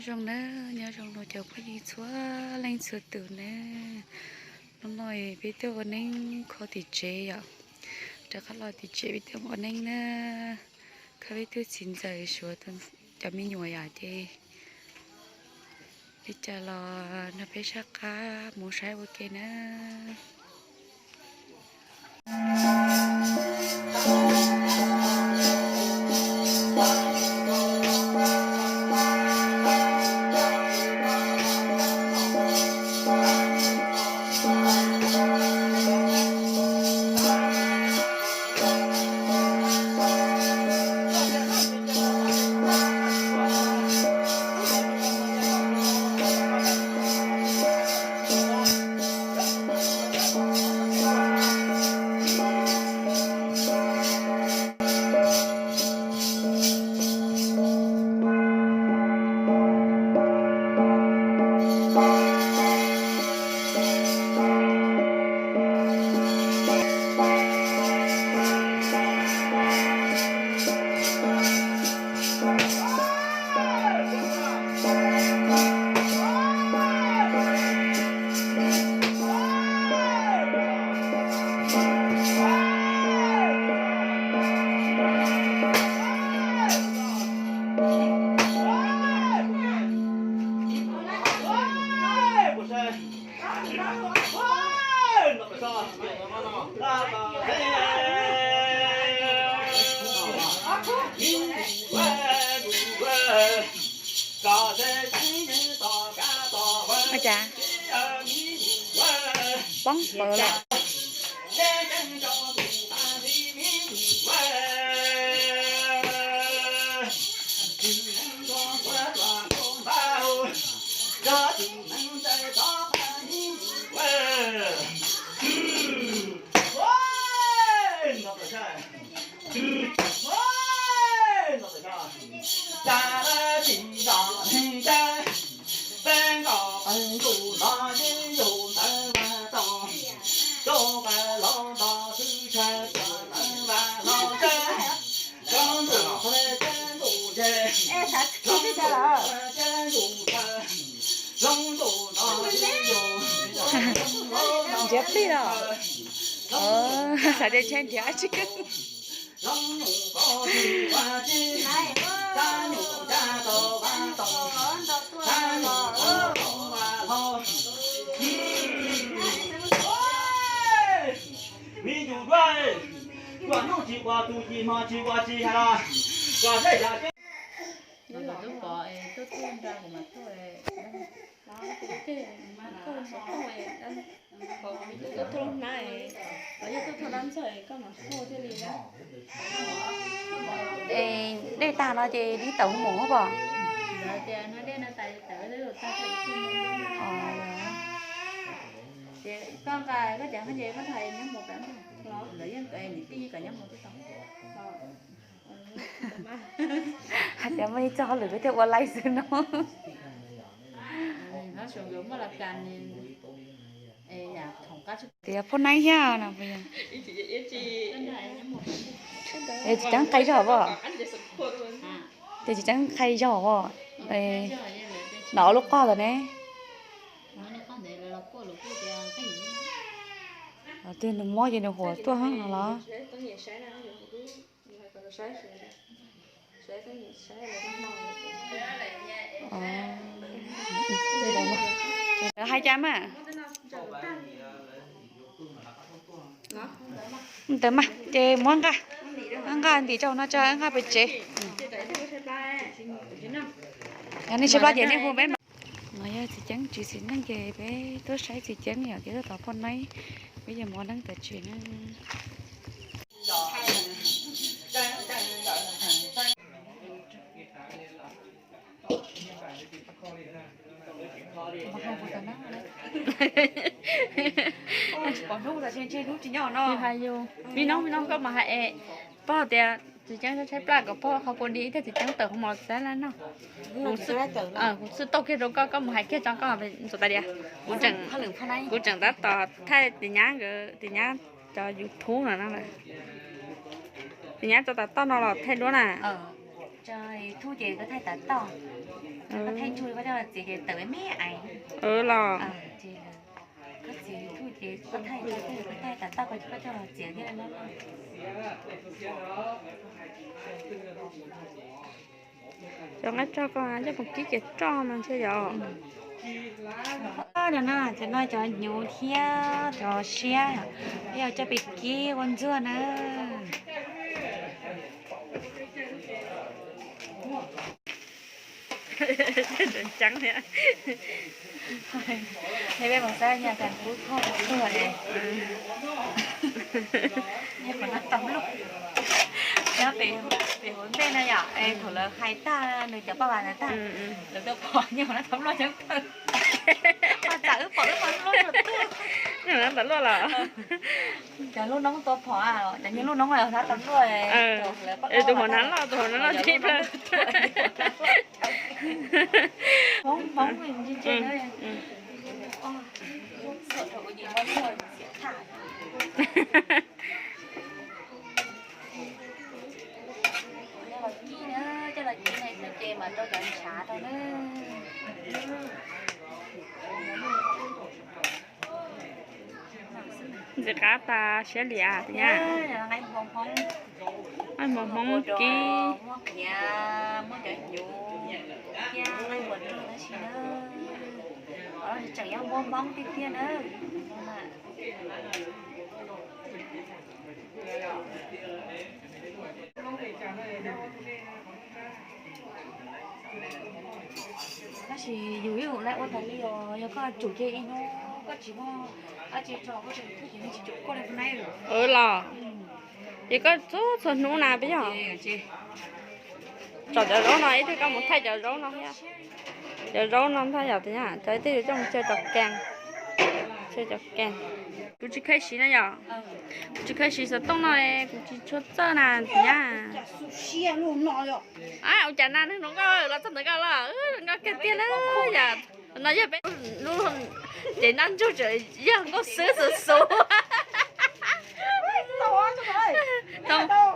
Zoo na, nyob zoo rau cov phooj ywg txhua leej txhua tus na. Hnub no peb tuaj ua neeb kho tim tsev yom. Rov qab los tim tsev peb tuaj ua neeb na. Kho peb tug txiv ntxawm Suav cov me nyuam yom ces li cas los nrog peb sab qab mus saib ua ke na. Ua cas? Poob pawv lawm. Nrhiav plig los? Xav tias ntshai nrhiav dab tsi. Lawv twb pom es tuaj tuaj nra kuv mam tuaj, tuaj tuaj hnab, yog tuaj tuaj dab ntxawg koj mam tuaj thiaj li. Es dej tag no ces neb tawm mus pom? Tias no dej no tas tawm tag. Ces koj nqa koj cov khaub ncaws koj thaij nyob mus pem los lawv yeej niam tij kom nyob mus twb tau. Hais tias muaj ib txoj hauj lwm peb thiaj ua laij xwb no. Tias phooj naib thiab no. Es tsis ceeb qhai zog as? Ces tsis ceeb qhai zog as? No lub qog ntawd ne. Twg nws mob ces nws huam tuaj heev no los? Lawv hais cas mas? Ntawd mas ces muab nqa, nqa ntim rau no tso nqa pem tsev. Yog nej tshaib plab ces nej hu peb mas. No yog txiv Ceeb tsis txiv neej ces peb tuaj saib txiv Ceeb yom, ces tuaj tos poj naib, peb yuav mus neeb tom tsev na. Tsis pom hnub, tsis nyob no. Hais yus, me noob me noob koj mas hais es, pog tias txiv Ceeb tshaib plab kom pog qhov kua di ib tiag txiv Ceeb tawm qhov mos xab laj no. Kuv xwb tau kiag rau koj, koj mus hais kiag tso koj ntxuav tas dias. Kuv tseem tab tom thaij tis nyab nkawd, tis nyab cov YouTube no no. Tis nyab tso tas toj no los thaij duab na. Thaij tas toj. Koj thaij ntsuag koj coj los txiav ces tawm me me ais. Los ces koj txiav YouTube ces koj thaij, koj thaij tas toj koj coj los txiav thiab no. Cov nqaij roj koj coj mus kib ces roj no ntshe yog. No cov hnyuv thiab cov siab, peb yuav coj pem kib ua ntxuag na. Ceeb thiab. Peb mus xab nyas kas kub thoj tuag es. Qhov no tau luaj. Nyob pem hauv ntej no yom, es thaum lawv hais tag nws cov paj vas ntawd tag, lawv tuaj pom nyob qhov no tau luaj ceeb kawg. Paj tsam wb pom wb pom luaj tuaj. Nyob qhov no tau luaj los. Cov lub noob tua phom, cov nyiag lub noob hnab tau luaj. Tus hauv hnab loj, tus hauv hnab loj tib plawg. Coj los kib na, coj los kib na ces mam rau cov ntshav rau na. Ntxim qab tas siab liam tiag. Nqaij npua Hmoob kib. Muab qiav, muab cov hnyuv thiab nqaij npua rog tab sis na, tseem yuav npua Hmoob tiag tiag na. Tab sis yus ib ua tas li os, yog koj tsum ces ib hnub koj tsis muaj dab tsi tso koj tseem twb ces nws tsis tsum koj li na. Los ces koj txhua txhua hnub na peb yog. Tsom cov zaub no ib tug koj mus thaij cov zaub no thiab. Cov zaub no ntag yom, cov ib tug yuav coj mus tsau cov kees. Tsau cov kees. Kuv tsis kheev siv na yom. Kuv tsis kheev siv xov tooj no, kuv tsis tshua txawj na tiag. Ua cas na, neeg zoo nkauj los txog ntawm koj los nkauj kawg tiag na yom. No yog peb lub cev ntaj ntsug, yog nkauj xwb xwb xwb.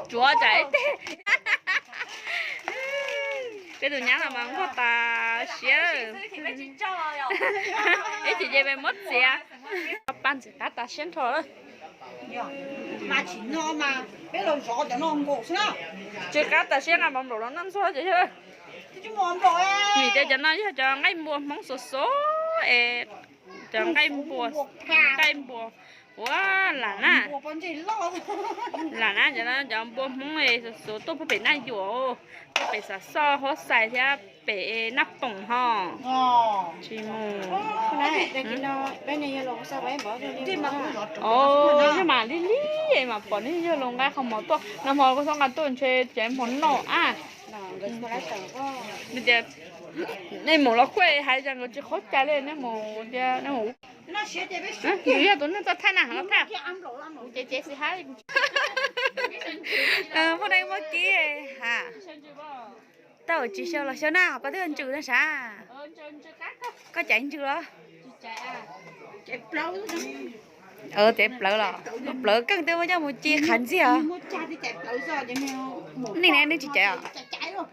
Tsuav tsam ib teg. Peb tus nyab no mas nquag tas siab. Ib chim ces peb muab txiav. Paj ntxim qab tas siab nrho lawm. Ntxim qab tas siab nqa mov nplaum los noj ntxuag ces yog. Vim tias cov no yog cov nqaij npua Hmoob xuv xuv es, cov nqaij npua, nqaij npua ua lam na. Lam na, cov no cov npua Hmoob xuv xuv tuaj puag pem Naj Yuam, puag pem Xav Xoj, Huab Xais thiab pem Naj Poom ho. Tsis mus. Yog mas li li mas pom nej yawg laus nqa qhov mov tuaj, nag hmo kuv txhob nqa tuaj ntshe ces hmo noj a. Tias nej mus los kuj hais tias nkawd tsis qhov cai li, nej mus tias nej mus. Nws yog tus neeg txawj thaij na, los thaij. Ces ces xis hab. Muaj neeg muaj kib ha. Tau tsis xyaw los xyaw na, koj twb ntsws na sav. Koj caiv ntsws los? Caiv plawv los? Plawv keej twb muab coj mus ci qhav ntxiag. Neeg ne neeg tsis caiv os.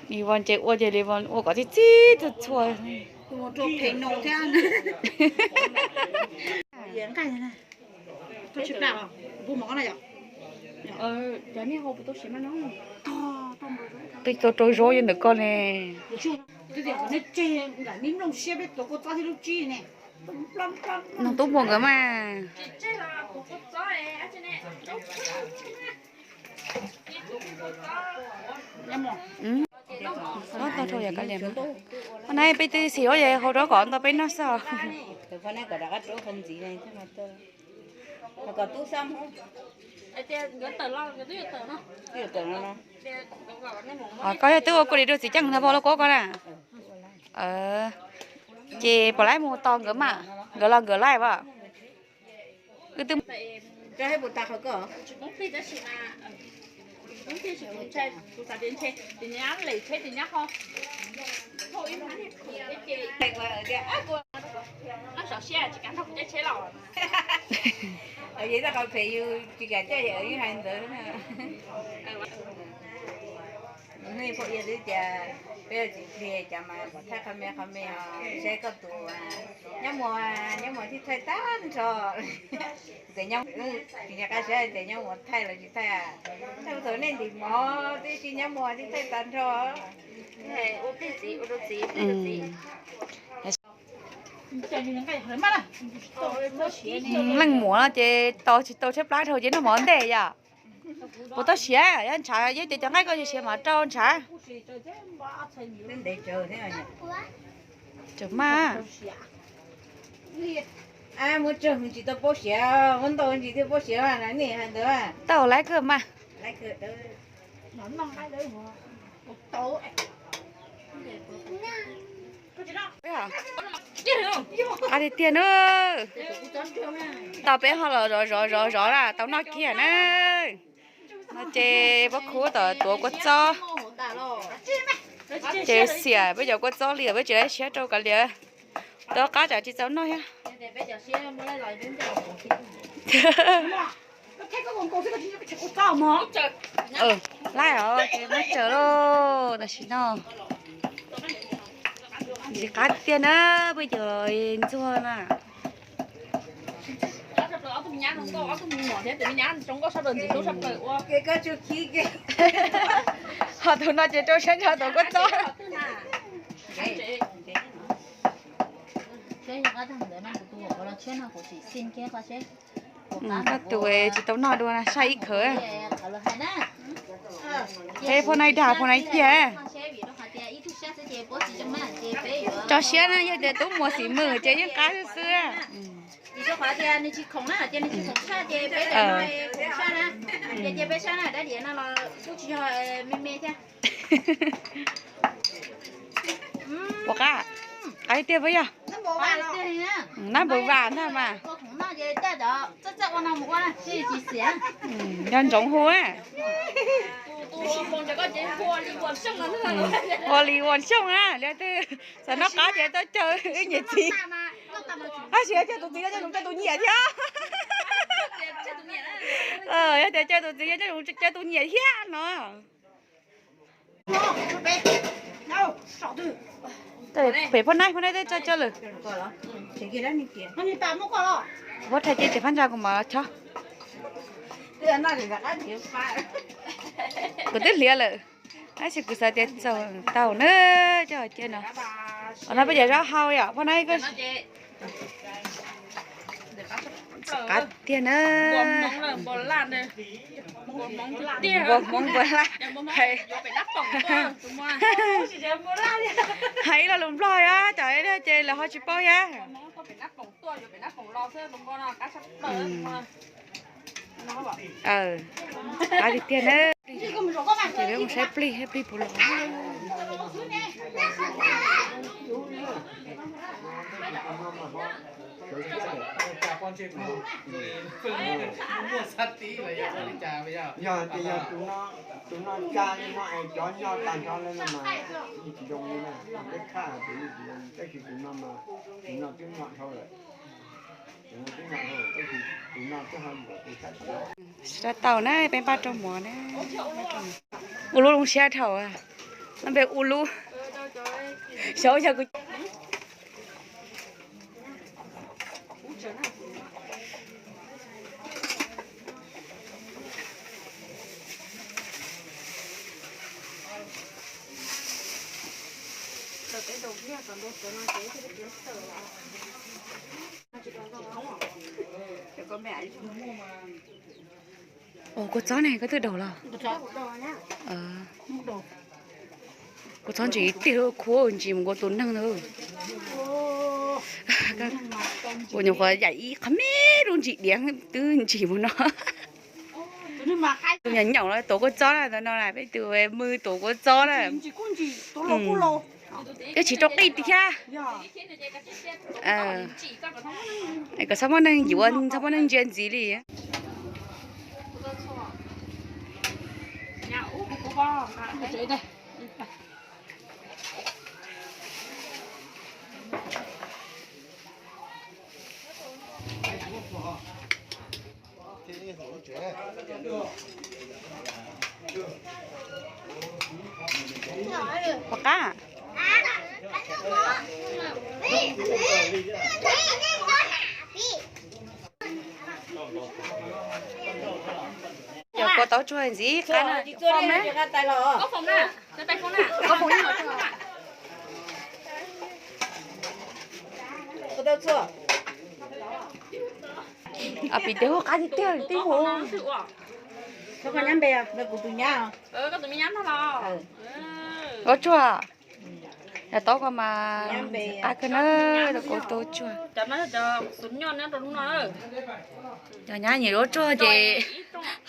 Li Vos ces ua ces Li Vos ua kom txi txib txhua txhua. Twb tau rau zaub yeej ntawm koj ne. Nug tub muag nkawd mas. Tau rau yam kav liam. Qhov no peb twb xim ua yam hau rau kom ntau peb noj xwb os. Koj yog twb ua kua li rau txiv ceeb ntag pog lub kuab koj na. Ces pom laib mus tos nkawd mas, nkawd los nkawd laij as. Wb twb Yog tab qhov phem yus tsis kam coj yam yeej hais ntawd. Pom ia twb tias peb ua txiv plig cas mas pom thaij qhov me qhov me os, saib koj tus nyob muag, nyob muag thiaj thaij tag nrho. Ces nyob, tsis nco qab saib tias nyob muag thaij los tsis thaij. Thaum nej ntim mov twb tsis nyob muag thiaj thaij tag nrho. Leej muam no ces tos tsis tau tshaib plab dhau ces noj mov ntej yom. Puas tau siav, yog ntshav, yog tias cov nqaij koj tsis siav mas rau ntshav. Tseem mas. Muab tsawg tsis tau paub siav, muab ntau ntsis thiaj paub siav, nej hais ntawd. Tau laiv kawg mas. Qab tiag tiag na. Tos peb ho los zov zov zov zov na, tau noj kiag na. No ces pob khuav tom tuav kua txob. Ces xiam peb cov kua txob li peb tsis laib siav rau kav liam. Tau qab tsam tsis txaus noj thiab. Laib os, ces muab tsaws lauj, tam sim no. Ntxim qab tiag na, peb cov ntxuag na. Ho tus no ces rau sab ntsog tuav kua txob. Koj tus tsis tau noj dua na, saj ib khawv. Peb phoj nai dag phoj nai tiag. Tso siab na, yog tias tub muag xim mws ces yeej qab xwb xwb. Puas qab? Qab tiag puas yog? Nab npawg vam ntag mas. Nco ntsoov hu. Ua li ua xyooj na, li twg xav noj qab ces tuaj caw wb niam txiv. Tab sis yog caw tus txiv no coj mus caw tus nyiam thiab. Yog tias caw tus txiv no coj mus caw tus nyiam thiab no. Pem phoj nai, phoj nai tso coj lawm. Muab rhais ces tes phab ntsa kuv mam chob. Kuv twb hliav lawm, tab sis kuv xav tias txaus tau na, coj cia no. Os no peb cov zaub hau yom, phoj nai. Qab tiag na. Npua Hmoob npua laj. Hais ib lo lus Nplog os, cov ces lawv ho tsis paub thiab. Qab tiag tiag na. Ces peb mus saib plig, plig puas los. Yog tias yog tus no, tus no tsa li no es cov nyob tag nrho li no mas yeej tsis zoo li na, peb khaj ces yeej tsis zoo, tab sis tus no mas tus no twb nyob dhau lawm. Tus no twb nyob dhau lawm, tab sis tus no twb ho yuam tus sab tim. Sab tau na, peb npaj rau mov na. Ua lub zoo siab dhau, no npe ua lub. Xyov yog kuv Ua kua txob ne, koj twb daus los? Kua txob ntsim tiag, khuav ntsim mus nkaus tus neeg ntag. Ua nyuam qhuav yaim ib qho me lub ntsim diav twb ntsim mus no. Tus nyaum nyaum no tuav kua txob na, ntawm no na peb tus mws tuav kua txob na. Twb tsis rau qij tiag thiab. Kom txhob muaj neeg yuav, txhob muaj neeg ntsia ntxiv li. Puas qab? Cov kua taub tsuag ntxiv qab na. Pim teb qab tiag tiag li tib hu. Taub tsuag, yog taub ko mas qab kawg na, taub ko taub tsuag. Cov nyab nyiam taub tsuag ces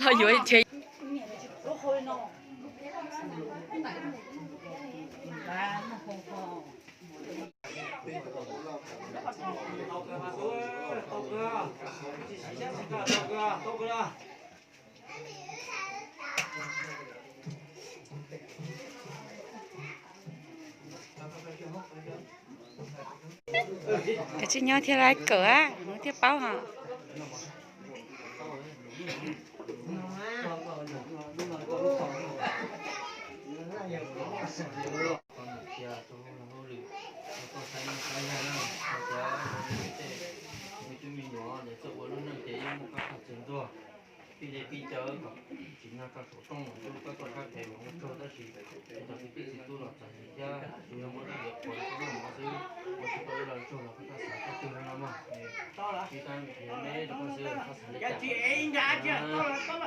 los yuav ces. Kav tsij nyob thiaj li kawm thiaj paub hos. Pib dej pib cawv kom tsim nyog rau saum rooj, koj tuaj sab pem mas ua tsaug tab sis cov kwv tij txiv tub los txom nyem thiab tsuas yog muaj lub diav qhuav rau koj noj mov xwb, ua tsis tau ib lo tsaug los koj txhob xav txog twg no mog. Pib tab neb rau koj xwb, txhob xav li cas.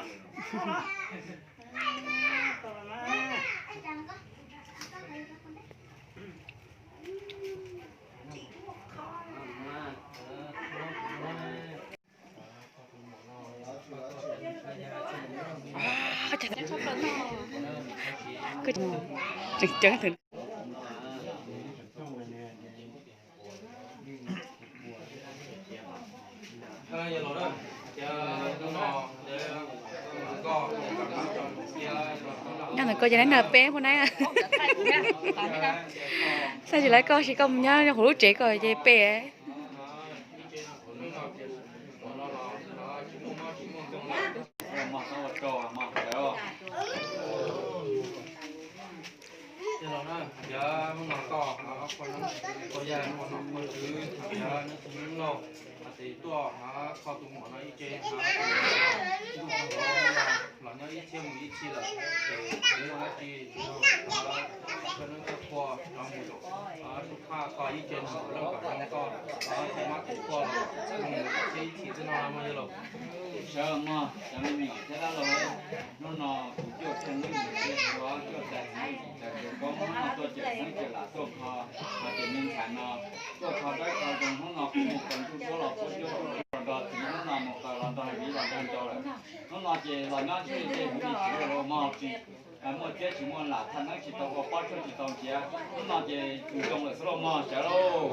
Nyob ntawm koj ces lawv nrog peb puas na. Xav tsis lawv koj sis koj mus nyob hauv lub tsev koj ces peb. Cov hnub no koj, koj yog ua nom koj tswv, cov neb tus hnub lauj, hais tias tuaj kho tus muam no ib tse, los nyob ib txhiab mus ib txhis lawm, ces muaj dab tsi koj neb koj qhua rov mus, rov qab kho ib tse mus lawm kom zoo koj, thiaj mab tus qhua los mus ib txhiab ib txhis xwb no mog yawg laus. Sawv mog cov me nyuam thiab dab laug, hnub no kuv cuaj tsheej lub ntiag teb ua cuaj tais txiv tais tus koob hnub no tuaj cawm xeeb cawm lam tuaj kho, hais tias me ntxhais no tuaj kho dawb kho zoo, hnub no kuv mus kaw ntuj duab los puab cuab los nrog txiv, hnub no mus kaw los nrog viv los nrog nraug lawm. Hnub no ces los nyob ntsib tej huv li tsis ua mog tsis muaj tiab tsis muaj lam, thaj neeb tsis tau ua, pob tshuaj tsis tau nrhiav, hnub no ces tus zoo lawm xwb lauj mog, sawv lauj.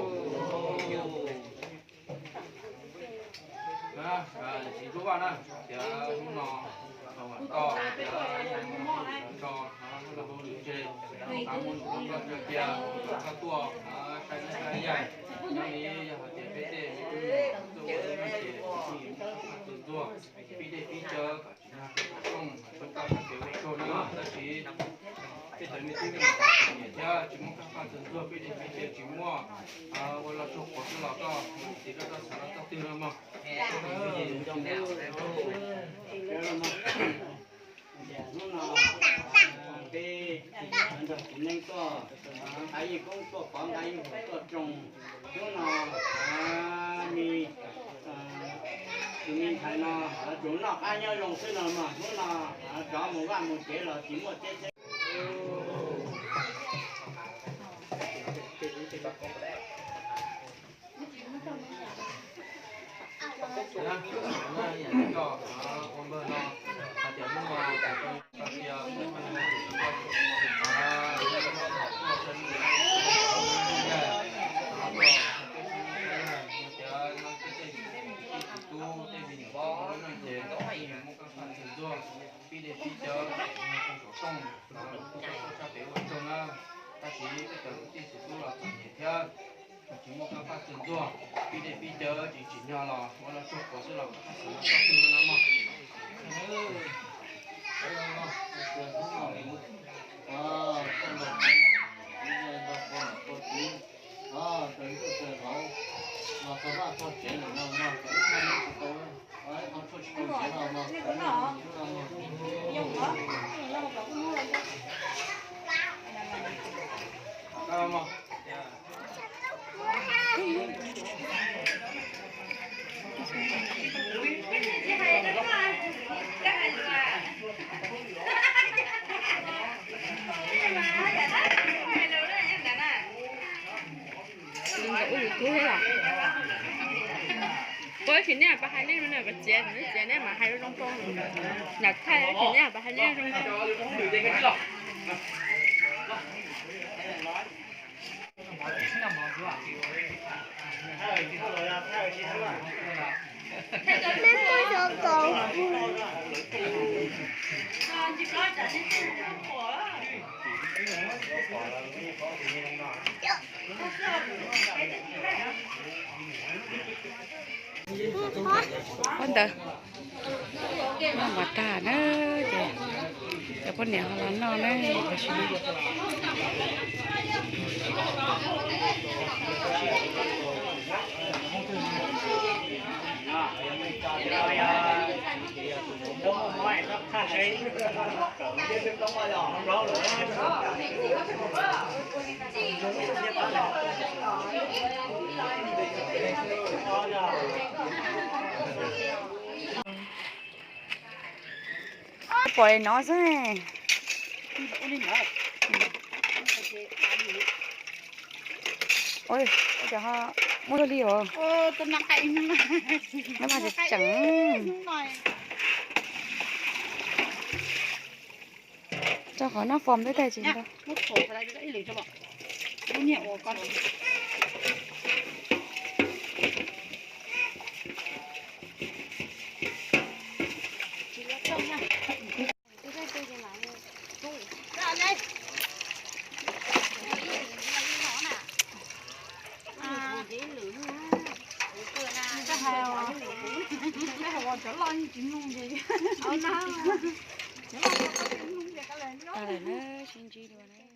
Txiv ntsuj vaj na, tias hnub no tau vam toj tias tso lub hauj lwm tseg, muaj num rau koj cia, koj tuaj saib neeb saib yaig, nyob li yog hais tias peb tej me tub me nyuam tuaj ua lub neej ces txhua tus ntxuag pib dej pib cawv kom tsim nyog rau saum rooj, rau koj sab kev ua tsaug na. Tab sis tej cov me tub me nyuam txom nyem thiab tsis muaj qab paj txawg ntxuag, pib dej pib cawv tsis muaj, ua loj tsuag quav xwb los koj tiv rau koj xav rau txoj twg no mog. Hnub no peb nrog txiv neeb tuaj, nqa yeej koob tuaj pov, nqa yeej huam tuaj tsoo. Hnub no me, tus me ntxhais no tsuas noj qab nyob zoo xwb no mog. Hnub no rov mus vaj mus tsev los tsis muaj teb txhab. Pib dej pib cawv, peb mus rau saum rooj, kuv coj koj sab pem ua tsaug na. Tab sis peb cov kwv tij txiv tub los txom nyem thiab, tsis muaj qab paj txawg ntxuag, pib dej pib cawv tsis tsim nyog los ua loj tsuag quav xwb los koj xav rau txoj twg no mog. Ua yus tub thiab los? Ua tsis nej pas hais lej zoo na, pas txiav txiav nej mas hais zoo zoo. Nram thaij tsis nej pas hais lej zoo. Ua ntawd noj mov tag na, ces cov poj niam ho los noj na. Pom li no xwb. Ua cas ho muaj luaj li os? Nab mas tseem tseem. Rau qhov noj fom tej tag tsis ntau. Sib ntsib dua na.